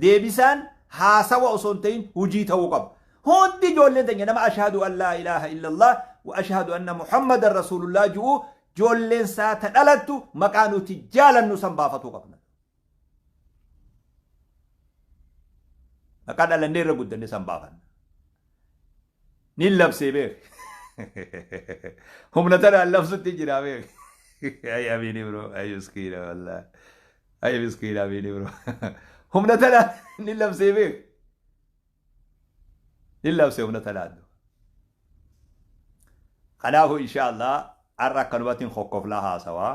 Deebisaan haasawa osoo hin ta'in hojii ta'uu qaba. Hundi ijoolleen teenya nama ashhadu an laa ilaaha illallah wa ashhadu anna muhammadan rasuulullah ju'u ijoolleen isaa ta dhalattu maqaa nuti jaalannu san baafatuu qabna. Maqaa dhalannee irra guddanne san baafanna. Nin labsee beek. Humna tanaan labsutti jira beek. Ay amiin ibro ay miskiina wallaahi. Ay miskiina amiin ibro. Humna tanaan nin labsee beek. Nin labsee humna tanaan. Kanaafuu insha Allah har'a akkanumatti hin kokkoflaa haasawaa.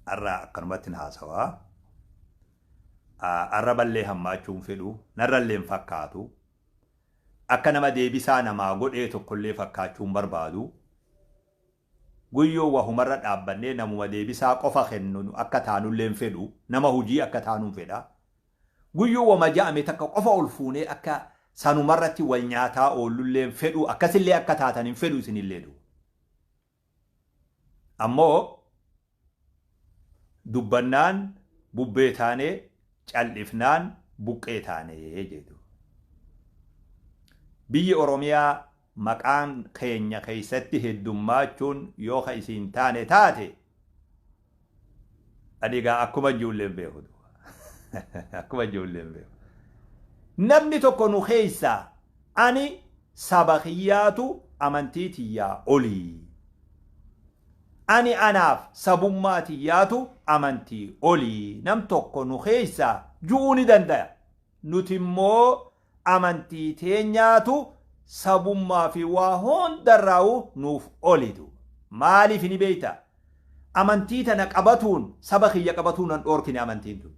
Har'a akkanumatti haasawaa. Arraballee hammaachuun fedhu, narrallee hin fakkaatu. Akka nama deebisaa namaa godhee tokkollee fakkaachuun barbaadu. Guyyoo wahumarra dhaabbannee namuma deebisaa qofa kennu akka taanullee hin fedhu. Nama hujii akka taanuun fedha. Guyyoo wama ja'ame takka qofa ol fuunee akka sanumarratti wal nyaataa oollullee hin fedhu. Akkasillee akka taatan hin fedhu isinillee du. Ammoo dubbannaan bubbee taanee, cal'ifnaan buqqee taanee jedhu. Biyyi Oromiyaa maqaan keenya keessatti heddummaachuun yoo ka isiin taane taate, ani egaa akkuma ijoolleen beeku. Akkuma ijoolleen beeku. Namni tokko nu keessaa ani saba kiyyaatu amantii tiyyaa olii. Ani anaaf sabummaa tiyyaatu amantii olii. Nam tokko nu keessaa ju'uu ni danda'a. Nuti immoo amantii teenyaatu sabummaa fi waa hundarraa'u nuuf olitu. Maaliif ni beekta? Amantii tana qabatuun saba kiyya qabatuu nan dhoorkine amantiin tun.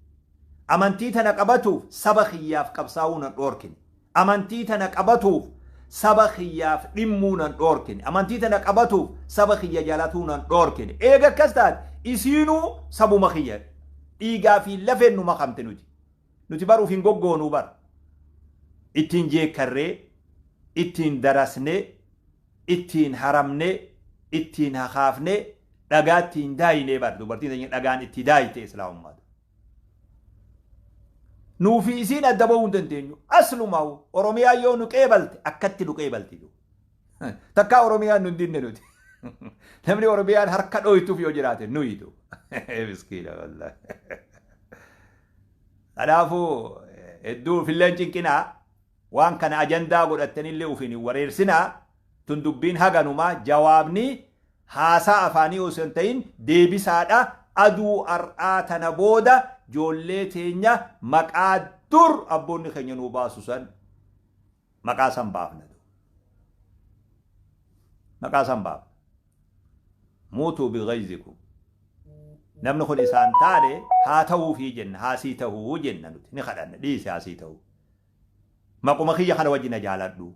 Amantii tana qabatuuf saba kiyyaaf qabsaa'uu nan dhoorkine. Amantii tana qabatuuf saba kiyyaaf dhimmuu nan dhoorkine. Amantii tana qabatuuf saba kiyya jaalatuu nan dhoorkine. Eega akkas taate isiinuu sabuma kiyya. Dhiigaa fi lafeen nu makamte nuti. Nuti baruuf hin goggoonuu bara. Ittiin jeekkarree, ittiin darasnee, ittiin haramnee, ittiin hakaafnee, dhagaa ittiin daayinee bara. Dubartiin teenya dhagaan itti daayite islaamummaa. Nuufi isiin adda bahuu hin dandeenyu. Aslumaa'u Oromiyaa yoo nu qeebalte akkatti nu qeebalti. Takkaa Oromiyaan nu hin dinne nuti. Namni Oromiyaan harka dhooytuuf yoo jiraate nuyitu. Miskiina wallaahi. Kanaafuu hedduu ofillee cinqinaa, waan kana ajandaa godhattanillee ofiin hin wareersinaa. Tun dubbiin haganumaa jawaabni haasaa afaanii osoo hin ta'in deebisaadha. Aduu har'aa tana booda ijoollee teenya maqaa dur abboonni keenya nuu baasu san maqaa san baafna. Maqaa san baafna. Muutuu bighayzikum. Namni kun isaan taane haa ta'uufii jenna, haasii ta'uu jenna nuti ni kadhanna, dhiise haasii ta'uu. Maquma kiyya kana wajji na jaaladhu.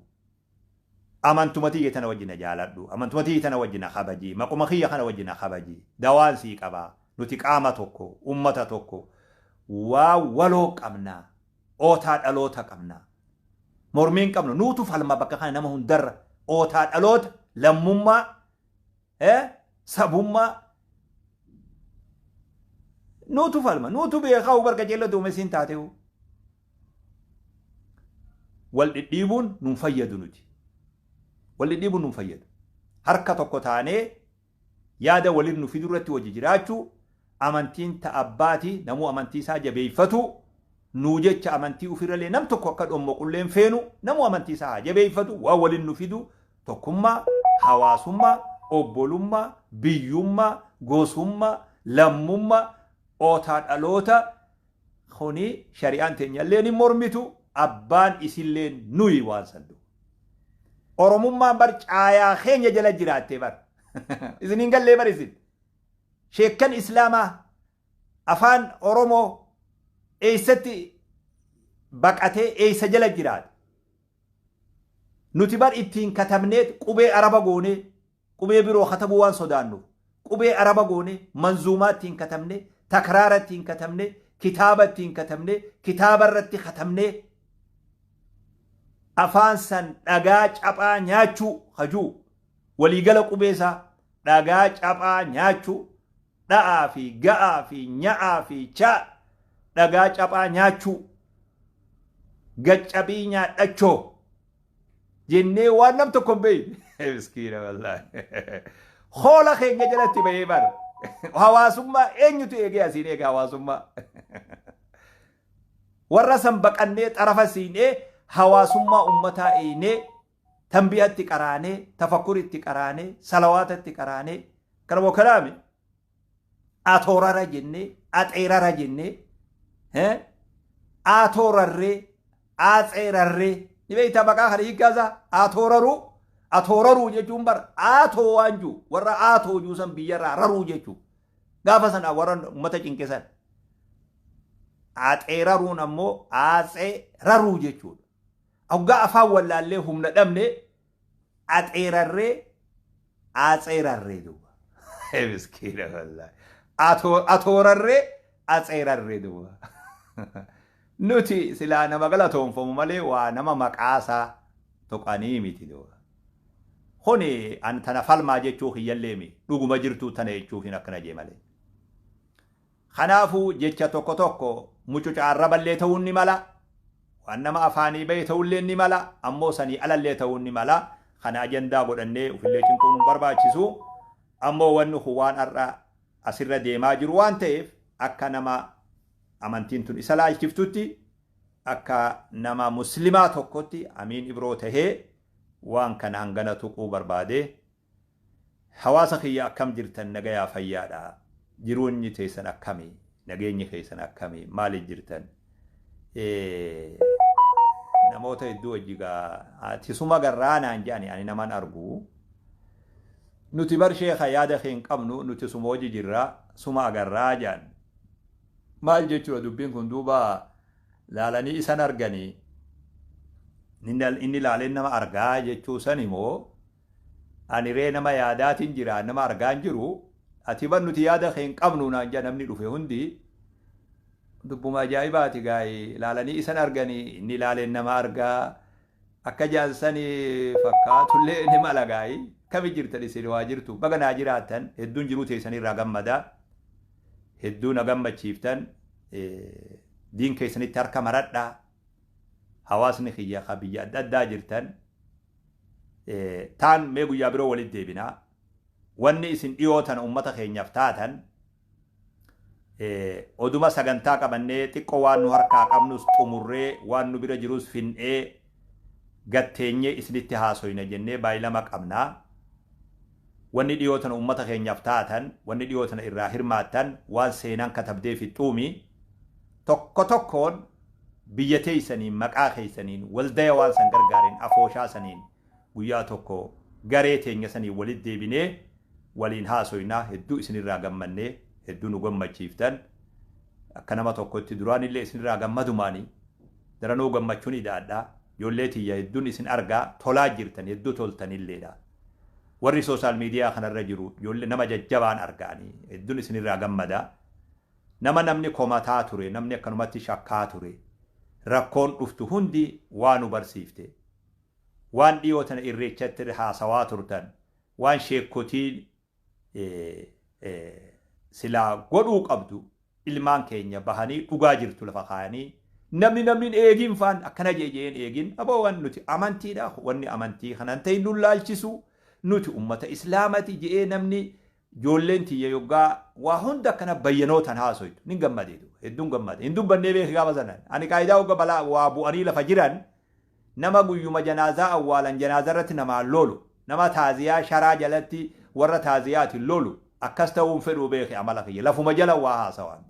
Amantuma tiyya tana wajji na jaaladhu. Amantuma tiyya tana wajji na kabaji. Maquma kiyya kana wajji na kabaji. Dawaan sii qabaa. Nuti qaama tokko, ummata tokko. Waa waloo qabna. Ootaa dhaloota qabna. Mormiin qabnu nuutu falma bakka kana nama hundarra. Ootaa dhaloota, lammummaa, sabummaa. Nuutu falma. Nuutu beekaa barka jeella duumessiin taateewu. Wal dhidhiibuun nun fayyadu nuti. Wal dhidhiibuun nun fayyadu. Harka tokko taanee yaada waliin nu fidu irratti wajji jiraachuu, amantiin ta abbaati, namuu amantii isaa jabeeffatu, nuu jecha amantii ofirrallee nam tokko akka dhommoqulleen feenu, namuu amantii isaa haa jabeeffatu, waan waliin nu fidu tokkummaa, hawaasummaa, obbolummaa, biyyummaa, gosummaa, lammummaa, ootaa dhaloota kuni shari'aan teenyallee ni mormitu, abbaan isillee nuyi waan sandu. Oromummaan bar caayaa keenya jala jiraatte bar. Isiniin gallee bar isin. Sheekkan Islaamaa afaan Oromoo eessatti baqatee eessa jala jiraate? Nuti bar ittiin katabnee qubee Araba goonee, qubee biroo katabuu waan sodaannuuf qubee Araba goonee, manzuumaa ittiin katabnee, takraara ittiin katabnee, kitaaba ittiin katabnee, kitaaba irratti katabnee, afaan san dhagaa caphaa nyaachuu hajuu waliigala qubee isaa dhagaa caphaa nyaachuu, dha'aa fi ga'aa fi nya'aa fi chaa dhagaa caphaa nyaachuu, gaccabii nyaadhachoo jennee waan nam tokko hin beekne. Miskiina wallaahi. Hoola keenya jalatti bahee bara. Hawaasummaa eenyutu eegee asiin eega hawaasummaa? Warra san baqannee xarafa siinee hawaasummaa ummataa eeynee, tanbiyatti qaraanee, tafakkuritti qaraanee, salawaatatti qaraanee, kana moo kalaami atoorara jennee, axeerara jennee, atoorarree, atseerarree ni beektaa maqaa kana hiikkaasaa atooraruu. Atooraruu jechuun bara aatoo waan jiru warra aatoo juusan biyyarraa raruu jechuu. Gaafa sana warra uummata cinqisan. Axeeraruun ammoo aatsee-raruu jechuudha. Hoggaa afaan wallaallee humna dhabne axeerarree aatsee-rarree duuba. Miskiina wallaahi. Atoorarree atseerarree duuba. Nuti silaa nama galatoonfamu malee waa nama maqaasaa tuqanii miti duuba. Kuni an tana falmaa jechuu kiyyallee mi dhuguma jirtuu tana jechuufin akkana jee malee. Kanaafuu jecha tokko tokko mucuca arraballee ta'uun ni mala. Waan nama afaanii bahe ta'ullee ni mala. Ammoo sanii alallee ta'uun ni mala. Kana ajandaa godhannee ofillee cinquun hin barbaachisu. Ammoo wanni kun waan har'a asirra deemaa jiru waan ta'eef akka nama amantiin tun isa laalchiftutti, akka nama muslimaa tokkotti Amiin Ibroo tahee waan kana hangana tuquu barbaade. Hawaasa kiyya, akkam jirtan? Nagayaa, fayyaadha? Jiruunyi teessan akkami? Nageenyi keessan akkami? Maaliif jirtan? Namoota hedduu wajji gaa ati suma garraa naan jedhani, ani naman argu. Nuti bar sheeka yaada kee hin qabnu, nuti suma wajji jirra, suma agarraa jedhan. Maal jechuudha dubbiin kun duuba? Laalanii isan arganii, inni laaleen nama argaa jechuu san immoo ani ree nama yaadaatiin jira, nama argaan jiru. Ati bar nuti yaada kee hin qabnu naan jedha namni dhufe hundi. Dubbuma ajaa'ibaati gaayi. Laalanii isan arganii, inni laaleen nama argaa akka jedhan sani fakkaatullee ni mala gaayi. Kami jirtan isin? Waa jirtu, baga naa jiraattan. Hedduun jiruu teessanirraa gammada, hedduu na gammachiiftan. Diin keessanitti harka maradhaa. Hawaasni kiyya ka biyya adda addaa jirtan taan mee guyyaa biroo walitti deebinaa. Wanni isin dhiyoo tana ummata keenyaaf taatan oduma sagantaa qabannee xiqqoo waan nu harkaa qabnus xumurree, waan nu bira jirus fin'ee gatteenyee isinitti haasoyna jennee baay'ilama qabnaa. Wanni dhiyoo tana ummata keenyaaf taatan, wanni dhiyoo tana irraa hirmaattan waan seenaan katabdee fixxuumi. Tokko tokkoon biyya teessaniin, maqaa keessaniin, waldaya waan san gargaareen, afooshaa saniin guyyaa tokko garee teenya saniin walitti deebinee waliin haasoynaa. Hedduu isinirraa gammannee, hedduu nu gammachiiftan. Akka nama tokkotti duraanillee isinirraa gammadumaani daranuu gammachuun ida'adha. Ijoollee tiyya, hedduun isin argaa tolaa jirtan, hedduu toltanilleedha. Warri social media kanarra jiru ijoollee nama jajjabaan argaanii hedduun isinirraa gammada. Nama namni komataa ture, namni akkanumatti shakkaa ture, rakkoon dhuftu hundi waa nu barsiifte. Waan dhiyoo tana irreechatti haasawaa turtan, waan sheekkotiin silaa godhuu qabdu, ilmaan keenya bahanii dhugaa jirtu lafa kaayanii, namni hin eegin faan akkana jee jeen eegin. Aboo, waan nuti amantiidha, wanni amantii kanan ta'in nu laalchisu, nuti ummata islaamati je'ee namni ijoolleen tiyya yoggaa waa hunda akkana bayyanootan haasoytu nin gammadeetu, hedduun gammade. Hin dubbannee beeki gaafa sanan. Ani qaayidaa hogga balaa waa bu'anii lafa jiran, nama guyyuma janaazaa awwaalan janaazaa irratti namaan lolu, nama taaziyaa sharaa jalatti warra taaziyaati lolu, akkas ta'uun fedhuu beeki. Amala kiyya lafuma jala waa haasawaan.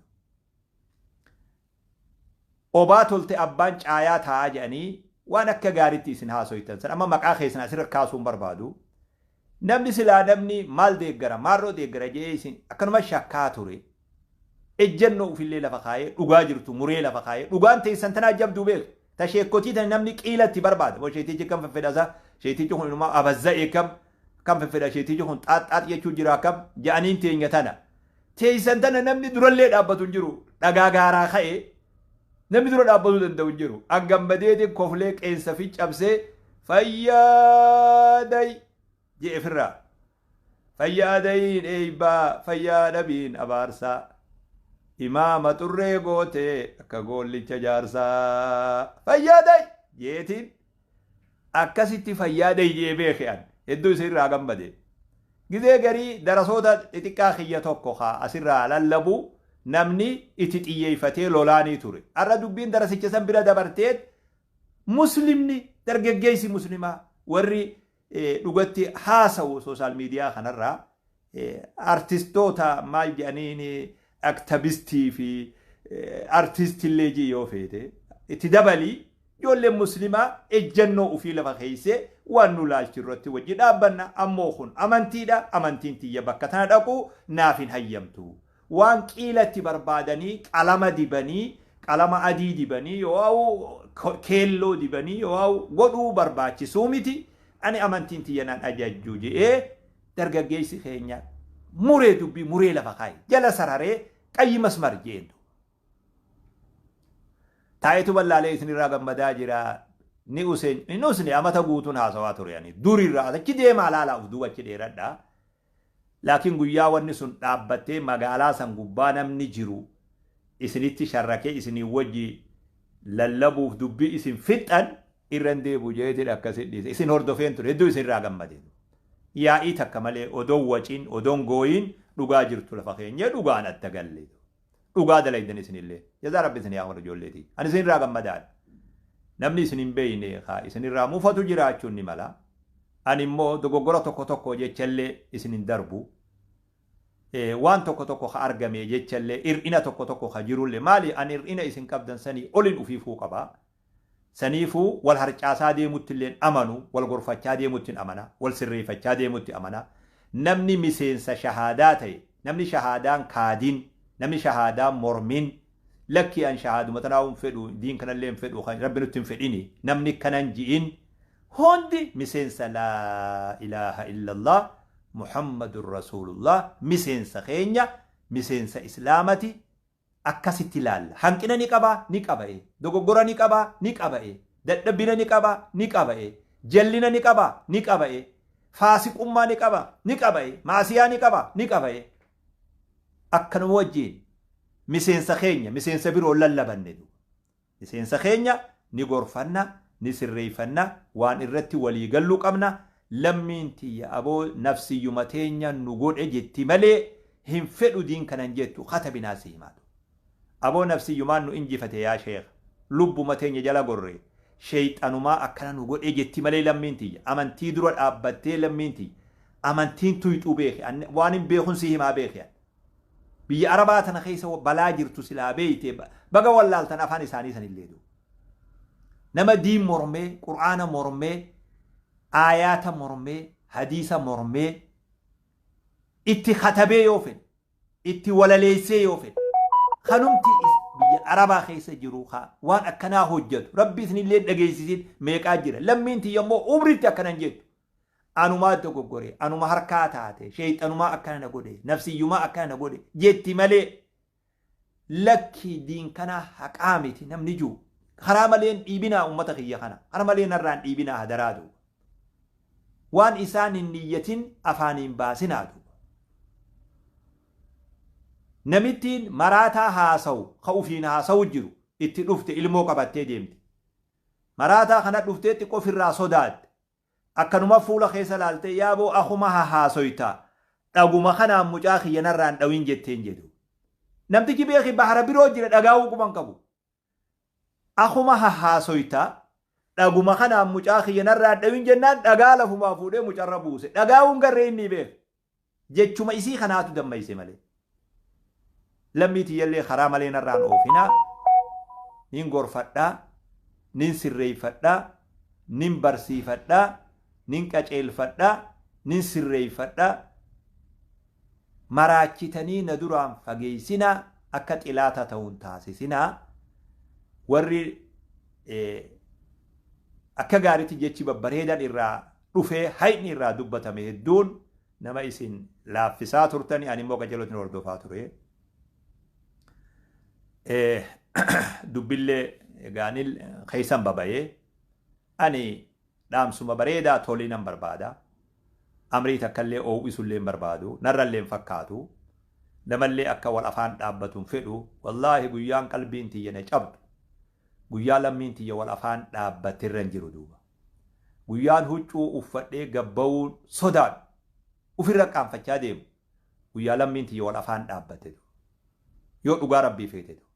Obaa tolte abbaan caayaa taa'aa jedhanii waan akka gaariitti isin haasoytan san amma maqaa keessan asirra kaasuun barbaadu. Namni silaa namni maal deeggara, maarroo deeggara jedhee isin akkanuma shakkaa ture, ejjennoo ofillee lafa kaayee, dhugaa jirtu muree lafa kaayee, dhugaan teessan tanaa jabduu beek. Ta sheekkotii tani namni qiilatti barbaada. Boo, sheetichi kam feffedhasa, sheetichi kun inumaa abazza'ee kam kam feffedha, sheetichi kun xaaxxaax jechuu jira kam ja'aniin. Teenya tana, teessan tana namni durallee dhaabbatu hin jiru. Dhagaa gaaraa ka'ee namni dura dhaabbatuu danda'u hin jiru. An gammadeetiin koflee qeensa fi cabsee "Fayyaaday" jee ofirraa. Fayyaadayiin eeybaa, fayyaa dhabiin abaarsaa. Imaama xurree gootee akka goollicha jaarsaa. Fayyaaday jeetiin akkasitti fayyaaday jee beeke an. Hedduu isinirraa gammade. Gizee garii darasoota xixiqqaa kiyya tokko kaa asirraa lallabu namni itti xiyyeeffatee lolaanii ture. Har'a dubbiin darasicha san bira dabarteet muslimni dargaggeessi muslimaa warri dhugatti haasawu social media kanarraa artistoota maal jedhaniin, activistii fi artistillee jii yoo feete itti dabalii, ijoolleen muslimaa ejjennoo ofii lafa keessee waan nu laalchi irratti wajji dhaabbanna. Ammoo kun amantiidha, amantiin tiyya bakka tana dhaquu naaf hin hayyamtu. Waan qiilatti barbaadanii qalama dibanii, qalama adii dibanii yoo keelloo dibanii yoo godhuu barbaachisuu miti. Ani amantiin tiyya naan ajajju je'ee dargaggeessi keenya muree dubbii muree lafa kaaye jala sararee qayyi masmar je'een. Taayitu ballaalee isinirraa gammadaa jira. Ni useen hin usne, amata guutuun haasawaa ture ani durirraa achi deemaa laalaa uf duuba achi dheeradha. Laakiin guyyaa wanni sun dhaabbattee magaalaa san gubbaa namni jiru isinitti sharrakee isinii wajji lallabuuf dubbii isin fixxan irran deebu jeetiin akkasit dhiise. Isin hordofeen ture, hedduu isinirraa gammade. Yaa'ii takka malee odoon waciin odoon gooyin dhugaa jirtu lafa keenyee dhugaan adda galle. Dhugaa dalaydan isinillee. Jazaa Rabbi isin yaa ijoolleeti. Ani isinirraa gammadaadha. Namni isin hin beeyne haa isinirraa mufatu jiraachuun ni mala. Ani immoo dogoggora tokko tokko jechallee isin hin darbu. Waan tokko tokko ka argame jechallee, hir'ina tokko tokko ka jirullee, maali, ani hir'ina isin qabdan sanii olin ufiifuu qaba. Saniifuu wal harcaasaa deemutti illee amanu, wal gorfachaa deemutti amana, wal sirreeffachaa deemutti amana. Namni miseensa shahaadaa ta'e, namni shahaadaan kaadin, namni shahaadaan mormin, lakki an shahaaduma tanaa hin fedhu, diin kanallee hin fedhu, kan Rabbi nutti hin fedhini, namni kanan ji'in hundi miseensa laa ilaaha illallah Muhammadun Rasuulullah, miseensa keenya, miseensa Islaamati akkasitti ilaalla. Hanqina ni qabaa? Ni qaba'e. Dogoggora ni qabaa? Ni qaba'e. Dadhabina ni qabaa? Ni qaba'e. Jallina ni qabaa? Ni qaba'e. Faasiqummaa ni qabaa? Ni qaba'e. Maasiyaa ni qabaa? Ni qaba'e. Akkanuma wajjin miseensa keenya, miseensa biroo lallabanne. Miseensa keenya ni gorfanna, ni sirreeffanna, waan irratti walii galluu qabna. Lammiin tiyya aboo nafsiyyuma teenya nu godhe jetti malee hin fedhu diin kanan jettu katabinaa si himaatu. Aboo nafsiyyumaan nu injifate yaa sheekh, lubbuma teenya jala gorre, sheeyxanumaa akkana nu godhe jetti malee lammiin tiyya amantii dura dhaabbattee lammiin tiyya amantiin tuyxuu beeki, waan hin beekun si himaa beeki. Biyya Arabaa tana keessa balaa jirtu silaa beeyte baga wallaaltan afaan isaanii sanillee du. Nama diin mormee, Qur'aana mormee, aayaata mormee, hadiisa mormee, itti katabee yoo fedhe, itti walaleessee yoo fedhe, kanumti biyya Arabaa keessa jiru waan akkanaa hojjetu Rabbi isinillee dhageessisin meeqaa jira. Lammiin tiyya immoo umritti akkanan jettu. Anumaa dogoggore, anuma harkaa taate, sheeyxanumaa akkana na godhe, nafsiyyumaa akkana na godhe jetti malee lakki diin kana haqaa miti namni jiru. Karaa maleen dhiibinaa uummata kiyya kana, karaa malee narraan dhiibinaa hadaraa duuba. Waan isaan hin niyyatin afaaniin baasinaa duuba. Namittiin maraataa haasawu, ka ufiin haasawu jiru itti dhufte ilmoo qabattee deemti. Maraataa kana dhuftee xiqqoo ofirraa sodaatte. Akkanuma fuula keessa laaltee yaaboo akuma hahaasoyta, dhaguma kanaan mucaa kiyya narraan dhawin jetteen jedhu. Namtichi beeki bahara biroo jira, dhagaa'uu quban qabu. Akuma hahaasoyta, dhaguma kanaan mucaa kiyya narraan dhawin jennaan dhagaa lafumaa fuudhee mucarra buuse. Dhagaa'uun garree inni beek. Jechuma isii kanaatu dammayse malee. Lammii tiyyallee karaa malee narraan oofinaa. Nin gorfadhaa, nin sirreeffadhaa, nin barsiifadhaa, nin qaceelfadhaa, nin sirreeffadhaa. Maraachitanii na duraan fageessinaa, akka xilaata ta'uun taasisinaa. Warri akka gaariitti jechi babbareedan irraa dhufee hayni irraa dubbatame hedduun nama isin laaffisaa turtani, ani immoo qajeelotni hordofaa ture. Dubbillee egaanil keessan babayee ani dhaamsuma bareedaa tolii nan barbaada. Amrii takkallee oowwisullee hin barbaadu. Narrallee hin fakkaatu. Namallee akka wal afaan dhaabbatu hin fedhu. Wallaahi guyyaan qalbiin tiyya na cabdu, guyyaa lammiin tiyya wal afaan dhaabbatte irra hin jiru duuba. Guyyaan huccuu uffadhee gabba'uun sodaadhu, ofirra qaanfachaa deemu, guyyaa lammiin tiyya wal afaan dhaabbatte duuba. Yoo dhugaa Rabbii feete duuba.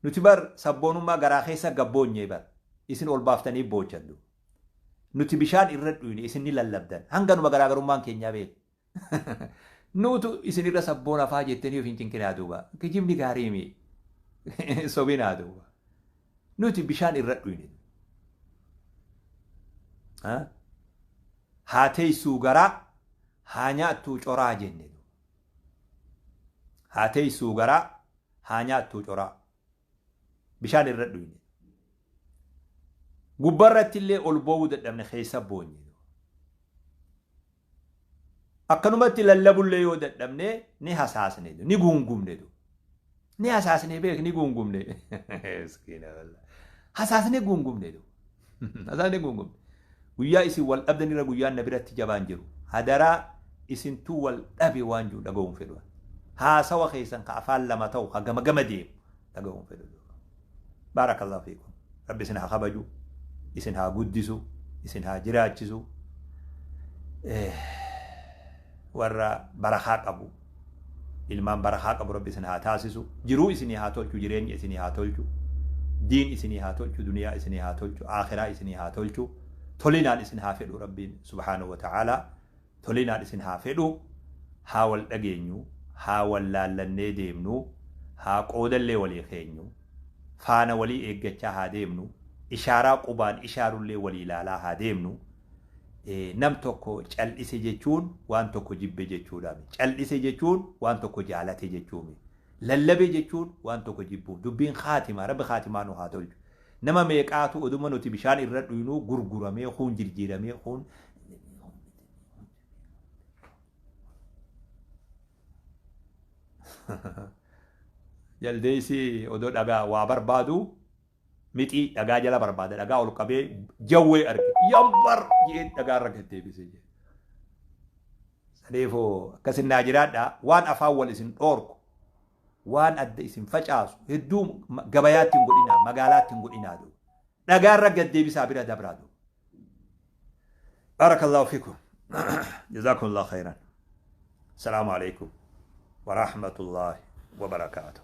Nuti bar sabboonummaa garaa keessa gabboonyee bar isin ol baaftanii boochan duuba. Nuti bishaan irra dhuyne, isin ni lallabdan. Hanganuma garaagarummaan keenyaa beeku. Nuutu isinirra sabboon afaa jettanii of hin cinqinaa duuba. Kijibni gaarii mi? Sobinaa duuba. Nuti bishaan irra dhuyne. Haa teessuu garaa, haa nyaattuu coraa jenne. Haa teessuu garaa, haa nyaattuu coraa. Bishaan irra dhuyne. Gubbarratti illee ol boo'uu dadhabne, keessa boonye. Akkanumatti lallabullee yoo dadhabne ni hasaasne, ni guungumne. Ni hasaasne beek, ni guungumne. Hasaasne guungumne. Hasaasne guungumne. Guyyaa isin wal dhabdanirra guyyaan na biratti jabaan jiru. Hadaraa, isintuu wal dhabe waan jiru dhaga'uun fedhu. Haasawa keessan ka afaan lama ta'u, ka gama gama deemu dhaga'uun fedhu. Baarakallahu fiikum. Rabbi isin haa kabaju, isin haa guddisu, isin haa jiraachisu. Warra barakaa qabu, ilmaan barakaa qabu Rabbi isin haa taasisu. Jiruu isinii haa tolchu, jireenya isinii haa tolchu. Diin isinii haa tolchu, duniyaa isinii haa tolchu, akhiraa isinii haa tolchu. Tolinaan isin haa fedhu Rabbiin subhaanahu wa ta'aalaa. Tolinaan isin haa fedhu. Haa wal dhageenyu, haa wal laallannee deemnu, haa qoodallee walii keenyu. Faana walii eeggachaa haa deemnu. Ishaaraa qubaan ishaarullee walii ilaalaa haa deemnu. Nam tokko cal'ise jechuun waan tokko jibbe jechuudha. Cal'ise jechuun waan tokko jaalate jechuumi. Lallabe jechuun waan tokko jibbuuf. Dubbiin kaatima, Rabbi kaatimaa nu haa tolchu. Nama meeqaatu oduma nuti bishaan irra dhuynuu gurguramee, kuun jirjiiramee, kuun jaldeessi odoo dhagaa waa barbaadu, mixii dhagaa jala barbaada, dhagaa ol qabee jawwee arge, yambar jeen dhagaa irra gad deebise jee. Saniifuu akkasin naa jiraadha. Waan afaan wal isin dhoorku, waan adda isin facaasu hedduu gabayaatti hin godhinaa, magaalaatti hin godhinaa. Duuba dhagaa irra gad deebisaa bira dabraa duuba. Barakallahu fikum. Jazakumullahu khairan. Salaamu alaikum wa rahmatullahi wa barakaatuh.